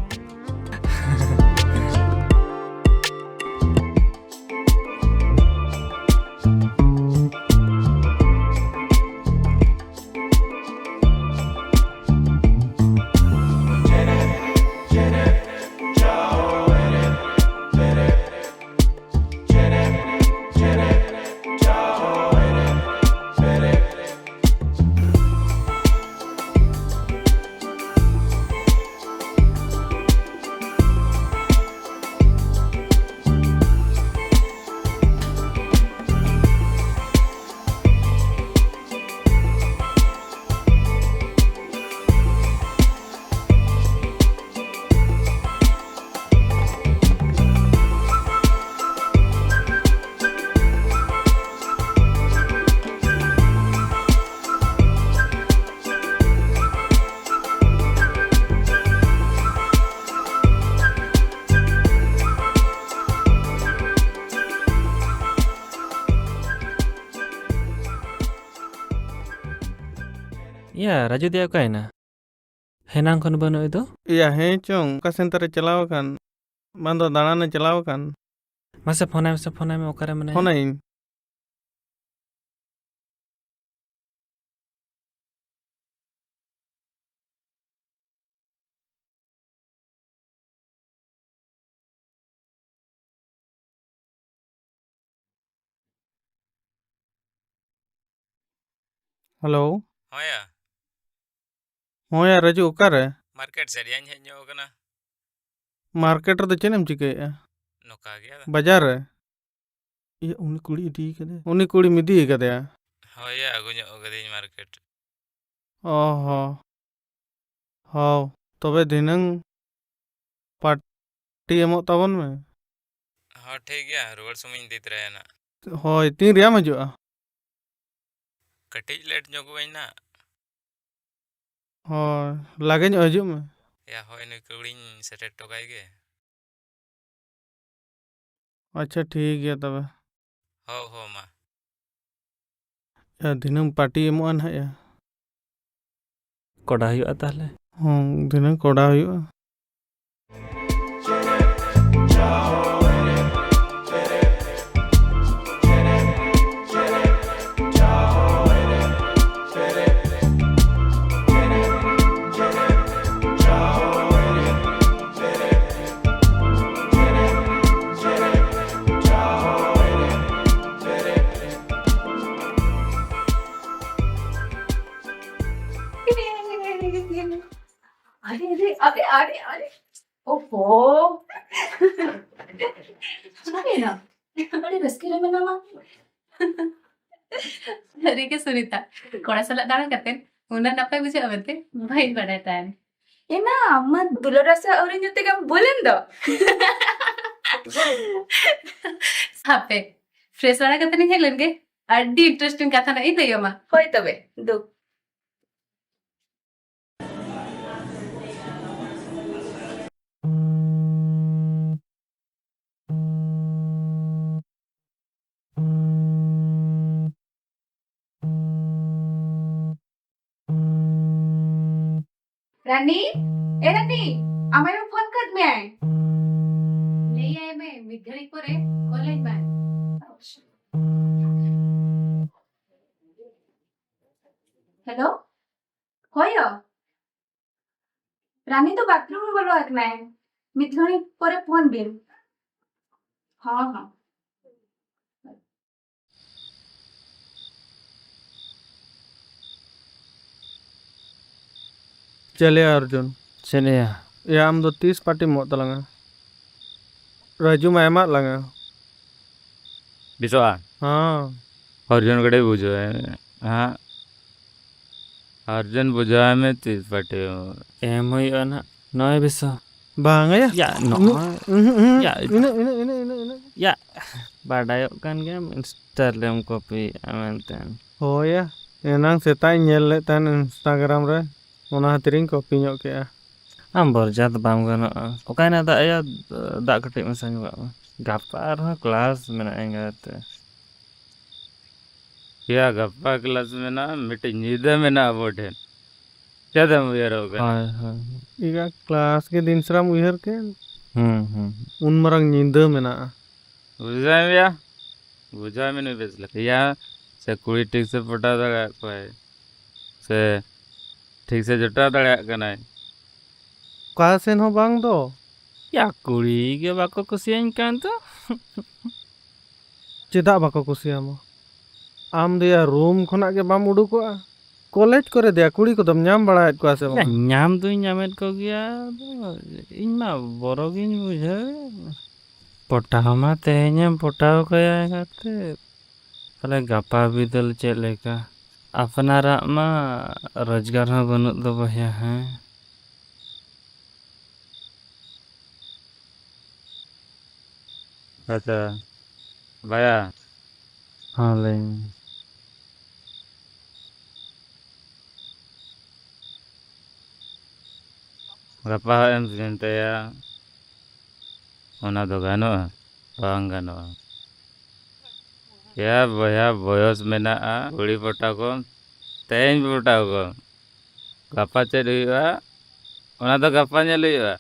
ᱭᱟ, ᱨᱟᱡᱩ ᱫᱮᱭᱟ ᱚᱠᱟᱭᱮᱱᱟ? ᱦᱮᱱᱟᱝ ᱠᱷᱚᱱ ᱵᱟᱹᱱᱩᱜ ᱮ ᱫᱚ? ᱭᱟ, ᱦᱮᱸ ᱪᱚᱝ, ᱚᱠᱟ ᱥᱮᱱ ᱛᱟᱨᱮ ᱪᱟᱞᱟᱣ ᱟᱠᱟᱱ? ᱵᱟᱝ ᱫᱚ ᱫᱟᱬᱟᱱᱮ ᱪᱟᱞᱟᱣ ᱟᱠᱟᱱ? ᱢᱟᱥᱮ ᱯᱷᱳᱱᱟᱭ ᱢᱮᱥᱮ, ᱯᱷᱳᱱᱟᱭ ᱢᱮ, ᱚᱠᱟᱨᱮ ᱢᱮᱱᱟᱭᱟ? ᱯᱷᱳᱱᱟᱭᱤᱧ᱾ ᱦᱮᱞᱳ᱾ ᱦᱚᱸᱭᱟ᱾ ᱦᱚᱸᱭᱟ, ᱨᱟᱡᱩ, ᱚᱠᱟᱨᱮ? ᱢᱟᱨᱠᱮᱴ ᱥᱮᱫ ᱭᱟᱧ ᱦᱮᱡ ᱧᱚᱜ ᱟᱠᱟᱱᱟ᱾ ᱢᱟᱨᱠᱮᱴ ᱨᱮᱫᱚ ᱪᱮᱫ ᱮᱢ ᱪᱤᱠᱟᱹᱭᱮᱫᱼᱟ? ᱱᱚᱝᱠᱟ ᱜᱮ ᱟᱫᱚ᱾ ᱵᱟᱡᱟᱨ ᱨᱮ? ᱤᱭᱟᱹ, ᱩᱱᱤ ᱠᱩᱲᱤ ᱤᱫᱤ ᱠᱟᱫᱮᱭᱟ᱾ ᱩᱱᱤ ᱠᱩᱲᱤᱢ ᱤᱫᱤ ᱠᱟᱫᱮᱭᱟ? ᱦᱳᱭ ᱭᱟ, ᱟᱹᱜᱩ ᱧᱚᱜ ᱠᱟᱫᱮᱭᱟᱹᱧ ᱢᱟᱨᱠᱮᱴ᱾ ᱚ ᱦᱚᱸ᱾ ᱦᱚᱸ, ᱛᱚᱵᱮ ᱫᱷᱤᱱᱟᱹᱝ ᱯᱟᱨᱴᱤ ᱮᱢᱚᱜ ᱛᱟᱵᱚᱱ ᱢᱮ᱾ ᱦᱚᱸ, ᱴᱷᱤᱠ ᱜᱮᱭᱟ, ᱨᱩᱣᱟᱹᱲ ᱥᱚᱢᱚᱭᱤᱧ ᱤᱫᱤ ᱛᱚᱨᱟᱭᱟ ᱱᱟᱜ᱾ ᱦᱳᱭ, ᱛᱤᱱ ᱨᱮᱭᱟᱢ ᱦᱤᱡᱩᱜᱼᱟ? ᱠᱟᱹᱴᱤᱡ ᱞᱮᱴ ᱧᱚᱜᱚᱜ ᱟᱹᱧ ᱱᱟᱜ᱾ ᱦᱳᱭ, ᱞᱟᱜᱮ ᱧᱚᱜ ᱦᱤᱡᱩᱜ ᱢᱮ᱾ ᱭᱟ, ᱦᱳᱭ, ᱱᱩᱭ ᱠᱩᱲᱤᱧ ᱥᱮᱴᱮᱨ ᱦᱚᱴᱚ ᱠᱟᱭ ᱜᱮ᱾ ᱟᱪᱪᱷᱟ, ᱴᱷᱤᱠ ᱜᱮᱭᱟ ᱛᱚᱵᱮ᱾ ᱦᱳ, ᱦᱳ, ᱢᱟ᱾ ᱭᱟ, ᱫᱷᱤᱱᱟᱹᱝ ᱯᱟᱨᱴᱤ ᱮᱢᱚᱜᱼᱟ ᱱᱟᱦᱟᱜ ᱭᱟ᱾ ᱠᱚᱰᱟ ᱦᱩᱭᱩᱜᱼᱟ ᱛᱟᱦᱞᱮ᱾ ᱦᱩᱸ, ᱫᱷᱤᱱᱟᱹᱝ ᱠᱚᱰᱟ ᱦᱩᱭᱩᱜᱼᱟ᱾ ᱟᱨᱮ, ᱟᱨᱮ, ᱟᱨᱮ, ᱟᱨᱮ, ᱟᱨᱮ᱾ ᱳᱦᱳ᱾ ᱪᱤᱠᱟᱹᱭᱮᱱᱟ? ᱟᱹᱰᱤ ᱨᱟᱹᱥᱠᱟᱹ ᱨᱮ ᱢᱮᱱᱟᱢᱟ᱾ ᱥᱟᱹᱨᱤᱜᱮ ᱥᱩᱱᱤᱛᱟ, ᱠᱚᱲᱟ ᱥᱟᱞᱟᱜ ᱫᱟᱬᱟ ᱠᱟᱛᱮ ᱩᱱᱟᱹᱜ ᱱᱟᱯᱟᱭ ᱵᱩᱡᱷᱟᱹᱜᱼᱟ ᱢᱮᱱᱛᱮ ᱵᱟᱹᱧ ᱵᱟᱰᱟᱭ ᱛᱟᱦᱮᱱ᱾ ᱮᱱᱟ, ᱟᱢ ᱢᱟ ᱫᱩᱞᱟᱹᱲ ᱨᱟᱥᱟ ᱟᱹᱣᱨᱤ ᱧᱩ ᱛᱮᱜᱮᱢ ᱵᱩᱞᱮᱱ ᱫᱚ᱾ ᱦᱟᱯᱮ, ᱯᱷᱨᱮᱥ ᱵᱟᱲᱟ ᱠᱟᱛᱮ ᱤᱧ ᱦᱮᱡ ᱞᱮᱱ ᱜᱮ, ᱟᱹᱰᱤ ᱤᱱᱴᱟᱨᱮᱥᱴᱤᱝ ᱠᱟᱛᱷᱟ ᱱᱟᱜ ᱤᱧ ᱞᱟᱹᱭ ᱟᱢᱟ᱾ ᱦᱳᱭ ᱛᱚᱵᱮ, ᱫᱩ᱾ ᱨᱟᱱᱤ, ᱮ ᱨᱟᱱᱤ, ᱟᱢ ᱟᱭᱳ ᱯᱷᱳᱱ ᱠᱟᱫ ᱢᱮᱭᱟᱭ᱾ ᱞᱟᱹᱭᱟᱭ ᱢᱮ, ᱢᱤᱫ ᱜᱷᱟᱹᱲᱤᱡ ᱯᱚᱨᱮ ᱠᱚᱞ ᱟᱹᱧ ᱢᱟᱭ᱾ ᱦᱮᱞᱳ, ᱦᱳᱭ ᱭᱳ᱾ ᱨᱟᱱᱤ ᱫᱚ ᱵᱟᱛᱷᱨᱩᱢ ᱮ ᱵᱚᱞᱚ ᱟᱠᱟᱱᱟᱭ, ᱢᱤᱫ ᱜᱷᱟᱹᱲᱤᱡ ᱯᱚᱨᱮ ᱯᱷᱳᱱ ᱵᱤᱱ᱾ ᱦᱚᱸ, ᱦᱚᱸ᱾ ᱪᱮᱞᱮᱭᱟ ᱚᱨᱡᱩᱱ᱾ ᱪᱮᱞᱮᱭᱟ᱾ ᱭᱟ, ᱟᱢ ᱫᱚ ᱛᱤᱥ ᱯᱟᱨᱴᱤᱢ ᱮᱢᱚᱜ ᱛᱟᱞᱟᱝᱟ? ᱨᱟᱡᱩ ᱢᱟ ᱮᱢᱟᱫ ᱞᱟᱝᱟ᱾ ᱵᱤᱥᱚᱜᱼᱟ? ᱦᱚᱸ᱾ ᱚᱨᱡᱩᱱ ᱠᱟᱹᱴᱤᱡ ᱵᱩᱡᱷᱟᱹᱣᱟᱭ ᱢᱮ᱾ ᱦᱟᱸᱜ᱾ ᱚᱨᱡᱩᱱ ᱵᱩᱡᱷᱟᱹᱣᱟᱭ ᱢᱮ, ᱛᱤᱥ ᱯᱟᱨᱴᱤ ᱮᱢ᱾ ᱮᱢ ᱦᱩᱭᱩᱜᱼᱟ ᱱᱟᱜ᱾ ᱱᱚᱜᱼᱚᱭ ᱵᱤᱥᱚ᱾ ᱵᱟᱝᱟ ᱭᱟ᱾ ᱭᱟ, ᱩᱦᱩᱸ, ᱱᱚᱜᱼᱚᱭ᱾ ᱩᱦᱩᱸ, ᱩᱦᱩᱸ᱾ ᱭᱟ, ᱤᱱᱟᱹᱜ, ᱤᱱᱟᱹᱜ, ᱤᱱᱟᱹᱜ, ᱤᱱᱟᱹᱜ, ᱤᱱᱟᱹᱜ᱾ ᱭᱟ, ᱵᱟᱰᱟᱭᱚᱜ ᱠᱟᱱ ᱜᱮᱭᱟᱢ, Insta ᱨᱮᱢ ᱠᱚᱯᱤᱭᱮᱫᱼᱟ ᱢᱮᱱᱛᱮ᱾ ᱦᱳᱭ ᱭᱟ, ᱮᱱᱟᱝ ᱥᱮᱛᱟᱜ ᱤᱧ ᱧᱮᱞ ᱞᱮᱫ ᱛᱟᱦᱮᱱ Instagram ᱨᱮ, ᱚᱱᱟ ᱠᱷᱟᱹᱛᱤᱨᱤᱧ ᱠᱚᱯᱤ ᱧᱚᱜ ᱠᱮᱜᱼᱟ᱾ ᱟᱢ ᱵᱚᱨᱡᱟᱛ ᱵᱟᱢ ᱜᱟᱱᱚᱜᱼᱟ᱾ ᱚᱠᱟᱭᱮᱱᱟ ᱫᱟᱜ ᱭᱟ? ᱫᱟᱜ ᱠᱟᱹᱴᱤᱡ ᱢᱮᱥᱟ ᱧᱚᱜᱟᱜ ᱢᱮ᱾ ᱜᱟᱯᱟ ᱟᱨᱦᱚᱸ ᱠᱞᱟᱥ ᱢᱮᱱᱟᱜᱼᱟ ᱮᱸᱜᱟᱛᱮ᱾ ᱭᱟ, ᱜᱟᱯᱟ ᱠᱞᱟᱥ ᱢᱮᱱᱟᱜᱼᱟ, ᱢᱤᱫᱴᱮᱡ ᱧᱤᱫᱟᱹ ᱢᱮᱱᱟᱜᱼᱟ ᱟᱵᱚ ᱴᱷᱮᱱ᱾ ᱪᱮᱫ ᱮᱢ ᱩᱭᱦᱟᱹᱨᱚᱜ ᱠᱟᱱᱟ? ᱦᱳᱭ, ᱦᱳᱭ᱾ ᱤᱭᱟᱹ, ᱠᱞᱟᱥ ᱜᱮ ᱫᱤᱱ ᱥᱟᱨᱟᱢ ᱩᱭᱦᱟᱹᱨ ᱠᱮᱫ᱾ ᱦᱩᱸ, ᱦᱩᱸ᱾ ᱩᱱ ᱢᱟᱨᱟᱝ ᱧᱤᱫᱟᱹ ᱢᱮᱱᱟᱜᱼᱟ᱾ ᱵᱩᱡᱷᱟᱹᱣ ᱢᱮᱭᱟ? ᱵᱩᱡᱷᱟᱹᱣ ᱢᱮ ᱱᱩᱭ ᱵᱮᱥ ᱞᱮᱠᱟ᱾ ᱭᱟ, ᱥᱮ ᱠᱩᱲᱤ ᱴᱷᱤᱠ ᱥᱮ ᱯᱚᱴᱟᱣ ᱫᱟᱲᱮᱭᱟᱜ ᱠᱚᱣᱟᱭ? ᱥᱮ ᱴᱷᱤᱠ ᱥᱮ ᱡᱚᱴᱟᱣ ᱫᱟᱲᱮᱭᱟᱜ ᱠᱟᱱᱟᱭ? ᱚᱠᱟ ᱥᱮᱱ ᱦᱚᱸ ᱵᱟᱝ ᱫᱚ᱾ ᱭᱟ, ᱠᱩᱲᱤ ᱜᱮ ᱵᱟᱠᱚ ᱠᱩᱥᱤᱭᱟᱹᱧ ᱠᱟᱱ ᱫᱚ᱾ ᱪᱮᱫᱟᱜ ᱵᱟᱠᱚ ᱠᱩᱥᱤᱭᱟᱢᱟ? ᱟᱢ ᱫᱚᱭᱟ ᱨᱩᱢ ᱠᱷᱚᱱᱟᱜ ᱜᱮ ᱵᱟᱢ ᱩᱰᱩᱠᱚᱜᱼᱟ᱾ ᱠᱚᱞᱮᱡᱽ ᱠᱚᱨᱮ ᱫᱚᱭᱟ ᱠᱩᱲᱤ ᱠᱚᱫᱚᱢ ᱧᱟᱢ ᱵᱟᱲᱟᱭᱮᱫ ᱠᱚᱣᱟ ᱥᱮ ᱵᱟᱝ? ᱧᱟᱢ ᱫᱩᱧ ᱧᱟᱢᱮᱫ ᱠᱚᱜᱮᱭᱟ, ᱟᱫᱚ ᱤᱧ ᱢᱟ ᱵᱚᱨᱚ ᱜᱤᱧ ᱵᱩᱡᱷᱟᱹᱣᱮᱫ᱾ ᱯᱚᱴᱟᱣ ᱢᱟ ᱛᱮᱦᱮᱧᱮᱢ ᱯᱚᱴᱟᱣ ᱠᱟᱭᱟ ᱮᱸᱜᱟᱛᱮ, ᱛᱟᱦᱞᱮ ᱜᱟᱯᱟ ᱵᱤᱫᱟᱹᱞ ᱪᱮᱫ ᱞᱮᱠᱟ? ᱟᱯᱱᱟᱨᱟᱜ ᱢᱟ ᱨᱳᱡᱽᱜᱟᱨ ᱦᱚᱸ ᱵᱟᱹᱱᱩᱜ ᱫᱚ ᱵᱚᱭᱦᱟ, ᱦᱮᱸ? ᱟᱪᱪᱷᱟ, ᱵᱟᱭᱟ᱾ ᱦᱚᱸ, ᱞᱟᱹᱭ ᱢᱮ᱾ ᱜᱟᱯᱟ ᱦᱟᱸᱜ ᱮᱢ ᱪᱤᱱᱛᱟᱹᱭᱟ, ᱚᱱᱟ ᱫᱚ ᱜᱟᱱᱚᱜᱼᱟ? ᱵᱟᱝ ᱜᱟᱱᱚᱜᱼᱟ᱾ ᱭᱟ ᱵᱚᱭᱦᱟ, ᱵᱚᱭᱚᱥ ᱢᱮᱱᱟᱜᱼᱟ, ᱠᱩᱲᱤ ᱯᱚᱴᱟᱣ ᱠᱚᱢ, ᱛᱮᱦᱮᱧ ᱯᱚᱴᱟᱣ ᱠᱚᱢ᱾ ᱜᱟᱯᱟ ᱪᱮᱫ ᱦᱩᱭᱩᱜᱼᱟ, ᱚᱱᱟ ᱫᱚ ᱜᱟᱯᱟ ᱧᱮᱞ ᱦᱩᱭᱩᱜᱼᱟ᱾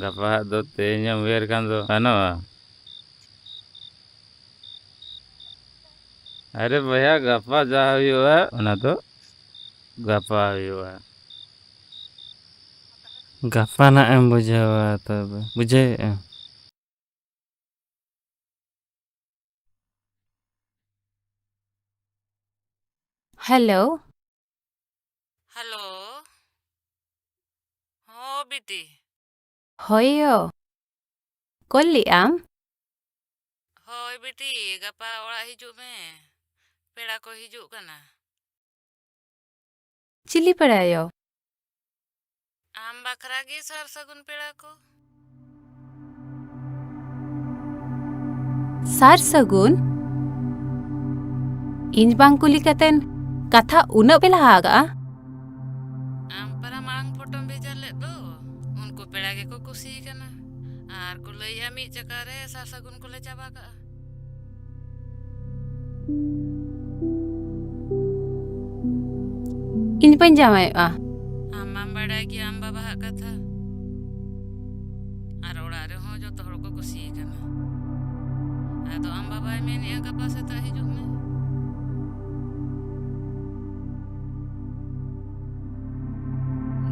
ᱜᱟᱯᱟ ᱦᱟᱸᱜ ᱫᱚ ᱛᱮᱦᱮᱧᱮᱢ ᱩᱭᱦᱟᱹᱨ ᱠᱷᱟᱱ ᱫᱚ ᱜᱟᱱᱚᱜᱼᱟ? ᱟᱨᱮ ᱵᱚᱭᱦᱟ, ᱜᱟᱯᱟ ᱡᱟ ᱦᱩᱭᱩᱜᱼᱟ, ᱚᱱᱟ ᱫᱚ ᱜᱟᱯᱟ ᱦᱩᱭᱩᱜᱼᱟ᱾ ᱜᱟᱯᱟ ᱱᱟᱜ ᱮᱢ ᱵᱩᱡᱷᱟᱹᱣᱟ ᱛᱚᱵᱮ, ᱵᱩᱡᱷᱟᱹᱣᱮᱫᱼᱟ? ᱦᱮᱞᱳ᱾ ᱵᱤᱴᱤ᱾ ᱦᱳᱭ ᱭᱳ, ᱠᱚᱞ ᱞᱮᱜ ᱟᱢ? ᱦᱳᱭ ᱵᱤᱴᱤ, ᱜᱟᱯᱟ ᱚᱲᱟᱜ ᱦᱤᱡᱩᱜ ᱢᱮ, ᱯᱮᱲᱟ ᱠᱚ ᱦᱤᱡᱩᱜ ᱠᱟᱱᱟ᱾ ᱪᱤᱞᱤ ᱯᱮᱲᱟ ᱭᱳ? ᱟᱢ ᱵᱟᱠᱷᱨᱟ ᱜᱮ ᱥᱟᱨ ᱥᱟᱹᱜᱩᱱ ᱯᱮᱲᱟ ᱠᱚ᱾ ᱥᱟᱨ ᱥᱟᱹᱜᱩᱱ? ᱤᱧ ᱵᱟᱝ ᱠᱩᱞᱤ ᱠᱟᱛᱮᱱ ᱠᱟᱛᱷᱟ ᱩᱱᱟᱹᱜ ᱯᱮ ᱞᱟᱦᱟ ᱟᱠᱟᱜᱼᱟ? ᱟᱢ ᱯᱟᱨᱟ ᱢᱟᱲᱟᱝ ᱯᱷᱳᱴᱳᱢ ᱵᱷᱮᱡᱟ ᱞᱮᱫ ᱫᱚ, ᱩᱱᱠᱩ ᱯᱮᱲᱟ ᱜᱮᱠᱚ ᱠᱩᱥᱤ ᱠᱟᱱᱟ᱾ ᱟᱨ ᱠᱚ ᱞᱟᱹᱭᱮᱜᱼᱟ ᱢᱤᱫ ᱪᱟᱠᱟ ᱨᱮ ᱥᱟᱨ ᱥᱟᱹᱜᱩᱱ ᱠᱚᱞᱮ ᱪᱟᱵᱟ ᱠᱟᱜᱼᱟ᱾ ᱤᱧ ᱵᱟᱹᱧ ᱡᱟᱶᱟᱭᱚᱜᱼᱟ᱾ ᱟᱢ ᱢᱟᱢ ᱵᱟᱰᱟᱭ ᱜᱮᱭᱟ ᱟᱢ ᱵᱟᱵᱟᱣᱟᱜ ᱠᱟᱛᱷᱟ᱾ ᱟᱨ ᱚᱲᱟᱜ ᱨᱮᱦᱚᱸ ᱡᱚᱛᱚ ᱦᱚᱲ ᱠᱚ ᱠᱩᱥᱤ ᱠᱟᱱᱟ᱾ ᱟᱫᱚ ᱟᱢ ᱵᱟᱵᱟᱭ ᱢᱮᱱᱮᱜᱼᱟ ᱜᱟᱯᱟ ᱥᱮᱛᱟᱜ ᱦᱤᱡᱩᱜ ᱢᱮ᱾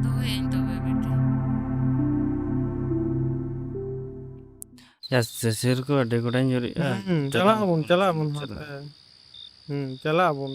ᱫᱚᱦᱚᱭᱟᱹᱧ ᱛᱚᱵᱮ ᱵᱤᱴᱤ᱾ ᱭᱟ, ᱥᱤᱥᱤᱨ ᱠᱚ ᱟᱹᱰᱤ ᱜᱚᱴᱟᱧ ᱧᱩᱨᱮᱜᱼᱟ᱾ ᱦᱩᱸ, ᱪᱟᱞᱟᱜ ᱟᱵᱚᱱ, ᱪᱟᱞᱟᱜ ᱟᱵᱚᱱ, ᱪᱟᱞᱟᱜ᱾ ᱦᱮᱸ᱾ ᱦᱩᱸ, ᱪᱟᱞᱟᱜ ᱟᱵᱚᱱ᱾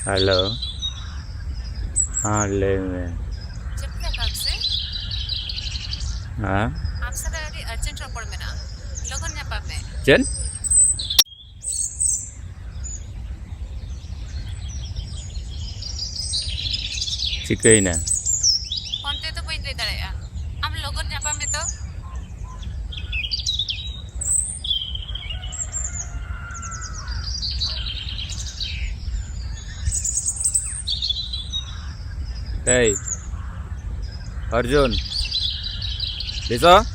ᱦᱮᱞᱳ᱾ ᱦᱮᱸ, ᱞᱟᱹᱭ ᱢᱮ᱾ ᱡᱟᱹᱯᱤᱫ ᱟᱠᱟᱫ ᱥᱮ? ᱦᱮᱸ? ᱟᱢ ᱥᱟᱞᱟᱜ ᱟᱹᱰᱤ ᱟᱨᱡᱮᱱᱴ ᱨᱚᱯᱚᱲ ᱢᱮᱱᱟᱜᱼᱟ, ᱞᱚᱜᱚᱱ ᱧᱟᱯᱟᱢ ᱢᱮ᱾ ᱪᱮᱫ? ᱪᱤᱠᱟᱹᱭᱮᱱᱟ? ᱯᱷᱳᱱ ᱛᱮᱫᱚ ᱵᱟᱹᱧ ᱞᱟᱹᱭ ᱫᱟᱲᱮᱭᱟᱜᱼᱟ, ᱟᱢ ᱞᱚᱜᱚᱱ ᱧᱟᱯᱟᱢ ᱢᱮ ᱛᱚ᱾ ᱮᱭ, ᱚᱨᱡᱩᱱ, ᱵᱤᱥᱣᱟ,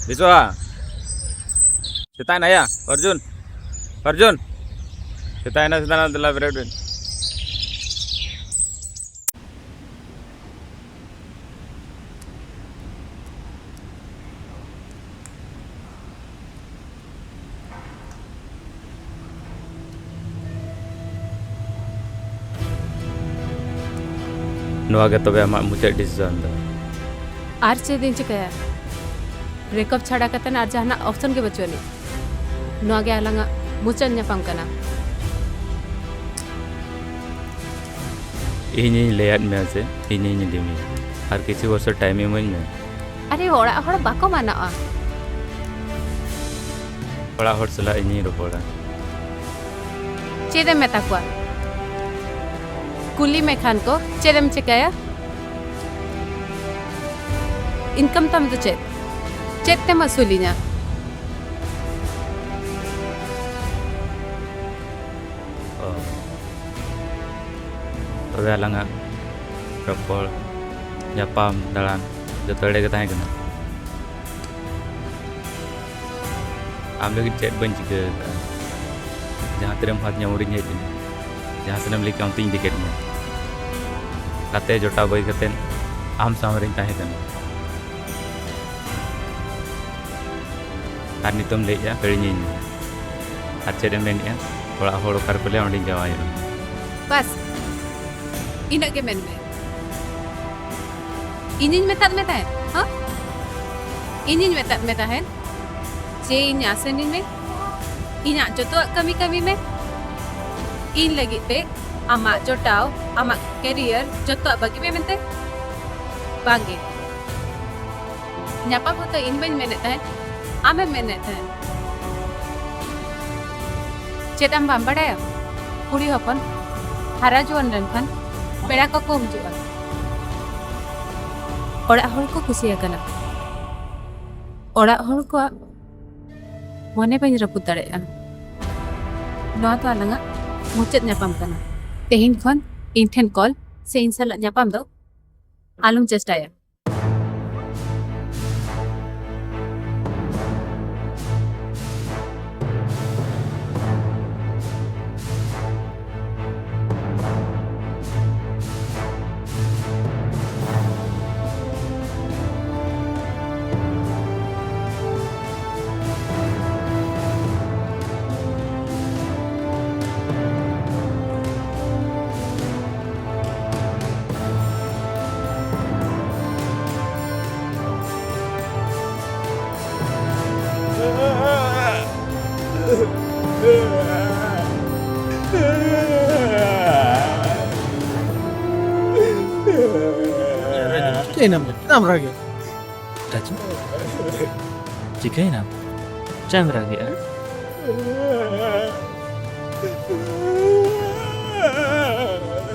ᱵᱤᱥᱣᱟ, ᱥᱮᱛᱟᱜ ᱮᱱᱟᱭᱟ, ᱚᱨᱡᱩᱱ, ᱚᱨᱡᱩᱱ, ᱥᱮᱛᱟᱜ ᱮᱱᱟ, ᱥᱮᱛᱟᱜ ᱮᱱᱟ, ᱫᱮᱞᱟ ᱵᱮᱨᱮᱫ ᱵᱮᱱ᱾ ᱱᱚᱣᱟ ᱜᱮ ᱛᱚᱵᱮ ᱟᱢᱟᱜ ᱢᱩᱪᱟᱹᱫ ᱰᱤᱥᱤᱥᱚᱱ ᱫᱚ᱾ ᱟᱨ ᱪᱮᱫ ᱤᱧ ᱪᱤᱠᱟᱹᱭᱟ? ᱵᱨᱮᱠᱟᱯ ᱪᱷᱟᱰᱟ ᱠᱟᱛᱮ ᱟᱨ ᱡᱟᱦᱟᱱᱟᱜ ᱚᱯᱥᱚᱱ ᱜᱮ ᱵᱟᱹᱪᱩᱜ ᱟᱹᱱᱤᱡ᱾ ᱱᱚᱣᱟ ᱜᱮ ᱟᱞᱟᱝᱟᱜ ᱢᱩᱪᱟᱹᱫ ᱧᱟᱯᱟᱢ ᱠᱟᱱᱟ᱾ ᱤᱧᱤᱧ ᱞᱟᱹᱭᱟᱫ ᱢᱮᱭᱟ ᱡᱮ ᱤᱧᱤᱧ ᱤᱫᱤ ᱢᱮᱭᱟ, ᱟᱨ ᱠᱤᱪᱷᱩ ᱵᱚᱪᱷᱚᱨ ᱴᱟᱭᱤᱢ ᱤᱢᱟᱹᱧ ᱢᱮ᱾ ᱟᱨᱮ, ᱚᱲᱟᱜ ᱦᱚᱲ ᱵᱟᱠᱚ ᱢᱟᱱᱟᱣᱟ᱾ ᱚᱲᱟᱜ ᱦᱚᱲ ᱥᱟᱞᱟᱜ ᱤᱧᱤᱧ ᱨᱚᱯᱚᱲᱟ᱾ ᱪᱮᱫ ᱮᱢ ᱢᱮᱛᱟ ᱠᱚᱣᱟ? ᱠᱩᱞᱤ ᱢᱮ ᱠᱷᱟᱱ ᱠᱚ, ᱪᱮᱫ ᱮᱢ ᱪᱮᱠᱟᱭᱟ? ᱤᱱᱠᱟᱢ ᱛᱟᱢ ᱫᱚ ᱪᱮᱫ? ᱪᱮᱫ ᱛᱮᱢ ᱟᱹᱥᱩᱞᱤᱧᱟ? ᱚ᱾ ᱛᱚᱵᱮ ᱟᱞᱟᱝᱟᱜ ᱨᱚᱯᱚᱲ, ᱧᱟᱯᱟᱢ, ᱫᱟᱬᱟᱱ ᱡᱚᱛᱚ ᱮᱲᱮ ᱜᱮ ᱛᱟᱦᱮᱸ ᱠᱟᱱᱟ᱾ ᱟᱢ ᱞᱟᱹᱜᱤᱫ ᱪᱮᱫ ᱵᱟᱹᱧ ᱪᱤᱠᱟᱹ ᱟᱠᱟᱫᱼᱟ? ᱡᱟᱦᱟᱸ ᱛᱤᱨᱮᱢ ᱦᱚᱦᱚᱣᱟᱫᱤᱧᱟ ᱩᱱᱨᱤᱧ ᱦᱮᱡ ᱮᱱᱟ᱾ ᱡᱟᱦᱟᱸ ᱥᱮᱱᱮᱢ ᱞᱟᱹᱭ ᱠᱮᱫ ᱚᱱᱛᱮᱧ ᱤᱫᱤ ᱠᱮᱫ ᱢᱮᱭᱟ᱾ ᱜᱟᱛᱮ ᱡᱚᱴᱟᱣ ᱵᱟᱹᱜᱤ ᱠᱟᱛᱮᱫ ᱟᱢ ᱥᱟᱶ ᱨᱤᱧ ᱛᱟᱦᱮᱸ ᱠᱟᱱᱟ᱾ ᱟᱨ ᱱᱤᱛᱚᱜ ᱮᱢ ᱞᱟᱹᱭᱮᱫᱼᱟ ᱦᱤᱲᱤᱧᱟᱹᱧ ᱢᱮ᱾ ᱟᱨ ᱪᱮᱫ ᱮᱢ ᱢᱮᱱᱮᱫᱼᱟ? ᱚᱲᱟᱜ ᱦᱚᱲ ᱚᱠᱟ ᱨᱮᱠᱚ ᱞᱟᱹᱭᱟ ᱚᱸᱰᱮᱧ ᱡᱟᱶᱟᱭᱚᱜᱼᱟ᱾ ᱵᱟᱥ, ᱤᱱᱟᱹᱜ ᱜᱮ ᱢᱮᱱ ᱢᱮ᱾ ᱤᱧᱤᱧ ᱢᱮᱛᱟᱫ ᱢᱮ ᱛᱟᱦᱮᱸᱫ, ᱦᱮᱸ? ᱤᱧᱤᱧ ᱢᱮᱛᱟᱫ ᱢᱮ ᱛᱟᱦᱮᱸᱫ ᱡᱮ ᱤᱧ ᱟᱥᱮᱱᱤᱧ ᱢᱮ, ᱤᱧᱟᱜ ᱡᱚᱛᱚᱣᱟᱜ ᱠᱟᱹᱢᱤ ᱠᱟᱹᱢᱤ ᱢᱮ, ᱤᱧ ᱞᱟᱹᱜᱤᱫ ᱛᱮ ᱟᱢᱟᱜ ᱡᱚᱴᱟᱣ, ᱟᱢᱟᱜ ᱠᱮᱨᱤᱭᱟᱨ ᱡᱚᱛᱚᱣᱟᱜ ᱵᱟᱹᱜᱤ ᱢᱮ ᱢᱮᱱᱛᱮ? ᱵᱟᱝᱜᱮ, ᱧᱟᱯᱟᱢ ᱦᱚᱸᱛᱚ ᱤᱧ ᱵᱟᱹᱧ ᱢᱮᱱᱮᱫ ᱛᱟᱦᱮᱸᱫ, ᱟᱢᱮᱢ ᱢᱮᱱᱮᱫ ᱛᱟᱦᱮᱸᱫ᱾ ᱪᱮᱫ ᱟᱢ ᱵᱟᱢ ᱵᱟᱲᱟᱭᱟ? ᱠᱩᱲᱤ ᱦᱚᱯᱚᱱ ᱦᱟᱨᱟ ᱡᱩᱣᱟᱹᱱ ᱞᱮᱱᱠᱷᱟᱱ ᱯᱮᱲᱟ ᱠᱚᱠᱚ ᱦᱤᱡᱩᱜᱼᱟ, ᱚᱲᱟᱜ ᱦᱚᱲ ᱠᱚ ᱠᱩᱥᱤ ᱟᱠᱟᱱᱟ᱾ ᱚᱲᱟᱜ ᱦᱚᱲ ᱠᱚᱣᱟᱜ ᱢᱚᱱᱮ ᱵᱟᱹᱧ ᱨᱟᱹᱯᱩᱫ ᱫᱟᱲᱮᱭᱟᱜᱼᱟ᱾ ᱱᱚᱣᱟ ᱫᱚ ᱟᱞᱟᱝᱟᱜ ᱢᱩᱪᱟᱹᱫ ᱧᱟᱯᱟᱢ ᱠᱟᱱᱟ᱾ ᱛᱮᱦᱮᱧ ᱠᱷᱚᱱ ᱤᱧ ᱴᱷᱮᱱ ᱠᱚᱞ ᱥᱮ ᱤᱧ ᱥᱟᱞᱟᱜ ᱧᱟᱯᱟᱢ ᱫᱚ ᱟᱞᱚᱢ ᱪᱮᱥᱴᱟᱭᱟ᱾ ᱪᱤᱠᱟᱹᱭᱮᱱᱟᱢ? ᱪᱮᱫᱟᱜ ᱮᱢ ᱨᱟᱜᱮᱫ? ᱨᱟᱡᱩ, ᱪᱤᱠᱟᱹᱭᱮᱱᱟᱢ? ᱪᱮᱫ ᱮᱢ ᱨᱟᱜᱮᱫᱼᱟ?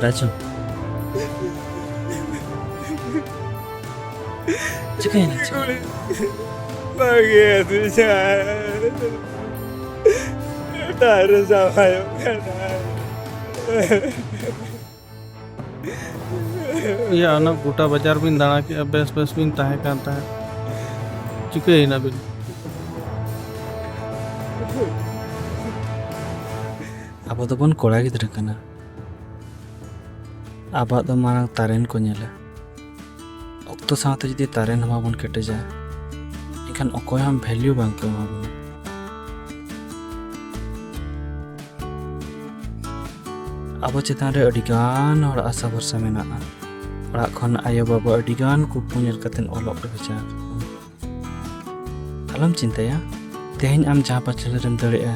ᱨᱟᱡᱩ, ᱪᱤᱠᱟᱹᱭᱮᱱᱟ ᱪᱚ? ᱵᱟᱹᱜᱤᱭᱟᱹᱫᱤᱧᱟ᱾ ᱮᱴᱟᱜ ᱨᱮ ᱡᱟᱶᱟᱭᱚᱜ ᱠᱟᱱᱟ᱾ ᱤᱭᱟᱹ, ᱚᱱᱟ ᱜᱚᱴᱟ ᱵᱟᱡᱟᱨ ᱵᱤᱱ ᱫᱟᱬᱟ ᱠᱮᱜᱼᱟ, ᱵᱮᱥ ᱵᱮᱥ ᱵᱤᱱ ᱛᱟᱦᱮᱸ ᱠᱟᱱ ᱛᱟᱦᱮᱸᱫ᱾ ᱪᱤᱠᱟᱹᱭᱮᱱᱟ ᱵᱤᱱ? ᱟᱵᱚ ᱫᱚᱵᱚᱱ ᱠᱚᱲᱟ ᱜᱤᱫᱽᱨᱟᱹ ᱠᱟᱱᱟ᱾ ᱟᱵᱚᱣᱟᱜ ᱫᱚ ᱢᱟᱲᱟᱝ ᱛᱟᱨᱮᱱ ᱠᱚ ᱧᱮᱞᱟ᱾ ᱚᱠᱛᱚ ᱥᱟᱶᱛᱮ ᱡᱩᱫᱤ ᱛᱟᱨᱮᱱ ᱦᱚᱸ ᱵᱟᱵᱚᱱ ᱠᱮᱴᱮᱡᱟ, ᱮᱱᱠᱷᱟᱱ ᱚᱠᱚᱭ ᱦᱚᱸ ᱵᱷᱮᱞᱤᱭᱩ ᱵᱟᱝ ᱠᱚ ᱮᱢᱟ ᱵᱚᱱᱟ᱾ ᱟᱵᱚ ᱪᱮᱛᱟᱱ ᱨᱮ ᱟᱹᱰᱤ ᱜᱟᱱ ᱦᱚᱲᱟᱜ ᱟᱥᱟ ᱵᱷᱚᱨᱥᱟ ᱢᱮᱱᱟᱜᱼᱟ᱾ ᱚᱲᱟᱜ ᱠᱷᱚᱱ ᱟᱭᱳ ᱵᱟᱵᱟ ᱟᱹᱰᱤ ᱜᱟᱱ ᱠᱩᱠᱢᱩ ᱧᱮᱞ ᱠᱟᱛᱮ ᱚᱞᱚᱜ ᱠᱚ ᱵᱷᱮᱡᱟ ᱟᱠᱟᱫ ᱵᱚᱱᱟ᱾ ᱟᱞᱚᱢ ᱪᱤᱱᱛᱟᱹᱭᱟ, ᱛᱮᱦᱮᱧ ᱟᱢ ᱡᱟᱦᱟᱸ ᱯᱟᱹᱪᱷᱞᱟᱹ ᱨᱮᱢ ᱫᱟᱹᱲᱮᱜᱼᱟ,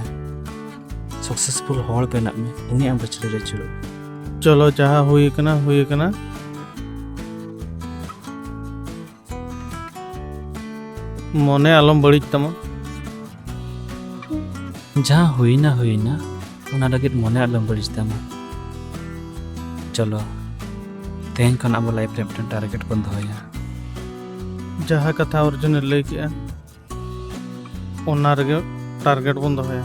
ᱥᱟᱠᱥᱮᱥᱯᱷᱩᱞ ᱦᱚᱲ ᱵᱮᱱᱟᱜ ᱢᱮ, ᱩᱱᱤ ᱟᱢ ᱯᱟᱹᱪᱷᱞᱟᱹ ᱨᱮ ᱟᱹᱪᱩᱨᱚᱜ ᱢᱮ᱾ ᱪᱚᱞᱚ, ᱡᱟᱦᱟᱸ ᱦᱩᱭ ᱟᱠᱟᱱᱟ, ᱦᱩᱭ ᱟᱠᱟᱱᱟ᱾ ᱢᱚᱱᱮ ᱟᱞᱚᱢ ᱵᱟᱹᱲᱤᱡ ᱛᱟᱢᱟ᱾ ᱡᱟᱦᱟᱸ ᱦᱩᱭᱱᱟ, ᱦᱩᱭᱱᱟ, ᱚᱱᱟ ᱞᱟᱹᱜᱤᱫ ᱢᱚᱱᱮ ᱟᱞᱚᱢ ᱵᱟᱹᱲᱤᱡ ᱛᱟᱢᱟ᱾ ᱪᱚᱞᱚ, ᱛᱮᱦᱮᱧ ᱠᱷᱚᱱ ᱟᱵᱚ ᱞᱟᱭᱤᱯᱷ ᱨᱮ ᱢᱤᱫᱴᱮᱱ ᱴᱟᱨᱜᱮᱴ ᱵᱚᱱ ᱫᱚᱦᱚᱭᱟ᱾ ᱡᱟᱦᱟᱸ ᱠᱟᱛᱷᱟ ᱚᱨᱡᱩᱱᱮ ᱞᱟᱹᱭ ᱠᱮᱜᱼᱟ, ᱚᱱᱟ ᱨᱮᱜᱮ ᱴᱟᱨᱜᱮᱴ ᱵᱚᱱ ᱫᱚᱦᱚᱭᱟ᱾